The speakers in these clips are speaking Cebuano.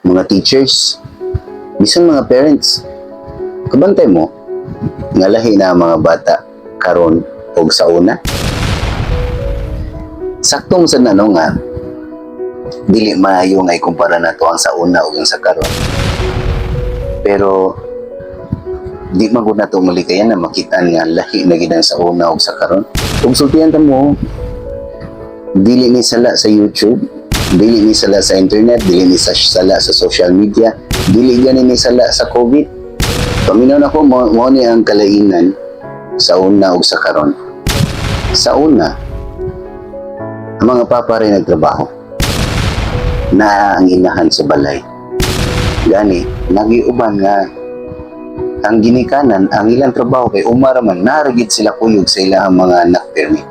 Mga teachers, bisan mga parents, kabantay mo nga lahi na ang mga bata karon og sa una. Sakto mo sa no nga dili maayo nga ikumpara nato ang sa una ug ang sa karon. Pero di man gud nato malikayan na makita nga lahi na gid ang sa una ug sa karon. Ug sultihan ta mo, dili ni sala sa YouTube, dili ni sala sa internet, dili ni sa sala sa social media, dili gani ni sala sa COVID. Paminaw na ko mo, mo ni ang kalainan sa una ug sa karon. Sa una, ang mga papa rin nagtrabaho na ang inahan sa balay. Gani, nagiuban nga ang ginikanan, ang ilang trabaho kay umara man, naragid sila kuyog sa ilang mga anak pirmi.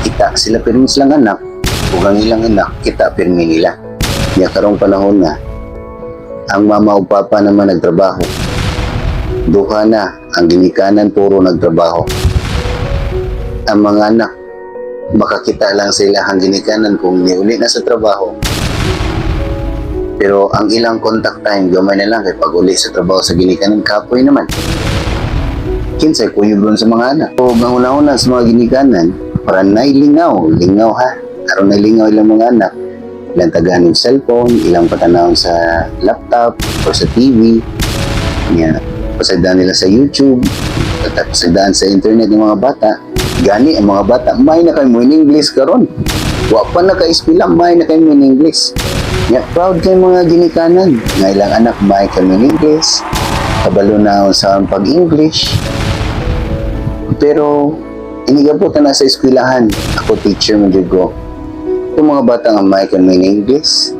Kita sila pirmi silang anak, ug ang ilang anak, kita pirmi nila. Nya karong panahon na, ang mama ug papa naman nagtrabaho. Duha na, ang ginikanan puro nagtrabaho. Ang mga anak, makakita lang sa ilang ginikanan kung niuli na sa trabaho. Pero ang ilang contact time, gamay na lang kay pag uli sa trabaho sa ginikanan, kapoy naman. Kinsay kuyog ron sa mga anak. O ang una-una sa mga ginikanan, para nay lingaw, lingaw ha. Aron nay lingaw ilang mga anak, ilang tagaan ng cellphone, ilang patanawon sa laptop or sa TV. Nya, pasaydaan nila sa YouTube, at pasaydaan sa internet ng mga bata. Gani ang mga bata, may na kay mo in English karon. Wa pa naka-eskwela, may na kay mo in English. Nya, proud kay mga ginikanan nga ilang anak may kay mo in English. Kabalo na sa pag-English. Pero inigabot na sa eskwelahan. Ako, teacher mo jud ko. Yung mga bata nga may kay mo in English,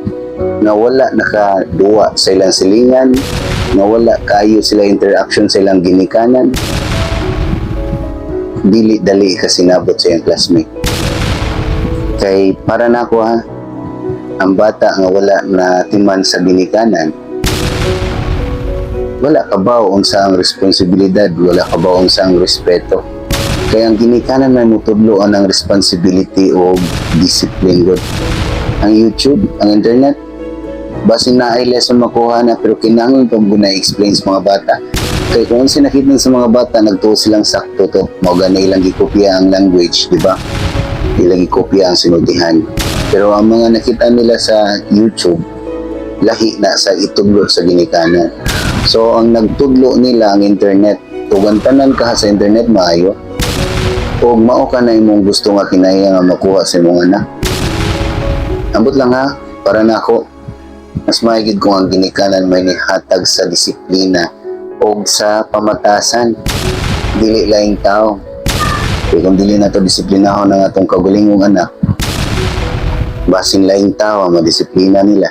nga wala nakaduwa sa ilang silingan, nga wala kayo sila interaction sa ilang ginikanan, dili dali ka sinabot sa iyang classmate. Kay para na ako ha, ang bata nga wala na timan sa ginikanan, wala kabaw unsa ang responsibilidad, wala kabaw unsa ang respeto. Kaya ang ginikanan may mutudloan ang responsibility o discipline gud. Ang YouTube, ang internet, basin na ay lesson makuha na, pero kinahanglan pa mo na explain sa mga bata. Kay kung unsa nakita sa mga bata, nagtuo silang sakto to. Mao gani ilang gikopya ang language, di ba? Ilang gikopya ang sinultihan. Pero ang mga nakita nila sa YouTube, lahi na sa itudlo sa ginikanan. So ang nagtudlo nila ang internet, ug ang tanan ka sa internet maayo. Ug mao ka na imong gusto nga kinaya nga makuha sa imong anak. Ambot lang ha, para na ako, mas maigid kung ang ginikanan may nihatag sa disiplina o sa pamatasan. Dili laing tao. Kaya kung dili na to disiplinahon ang atong kagalingong anak, basin laing tao ang madisiplina nila.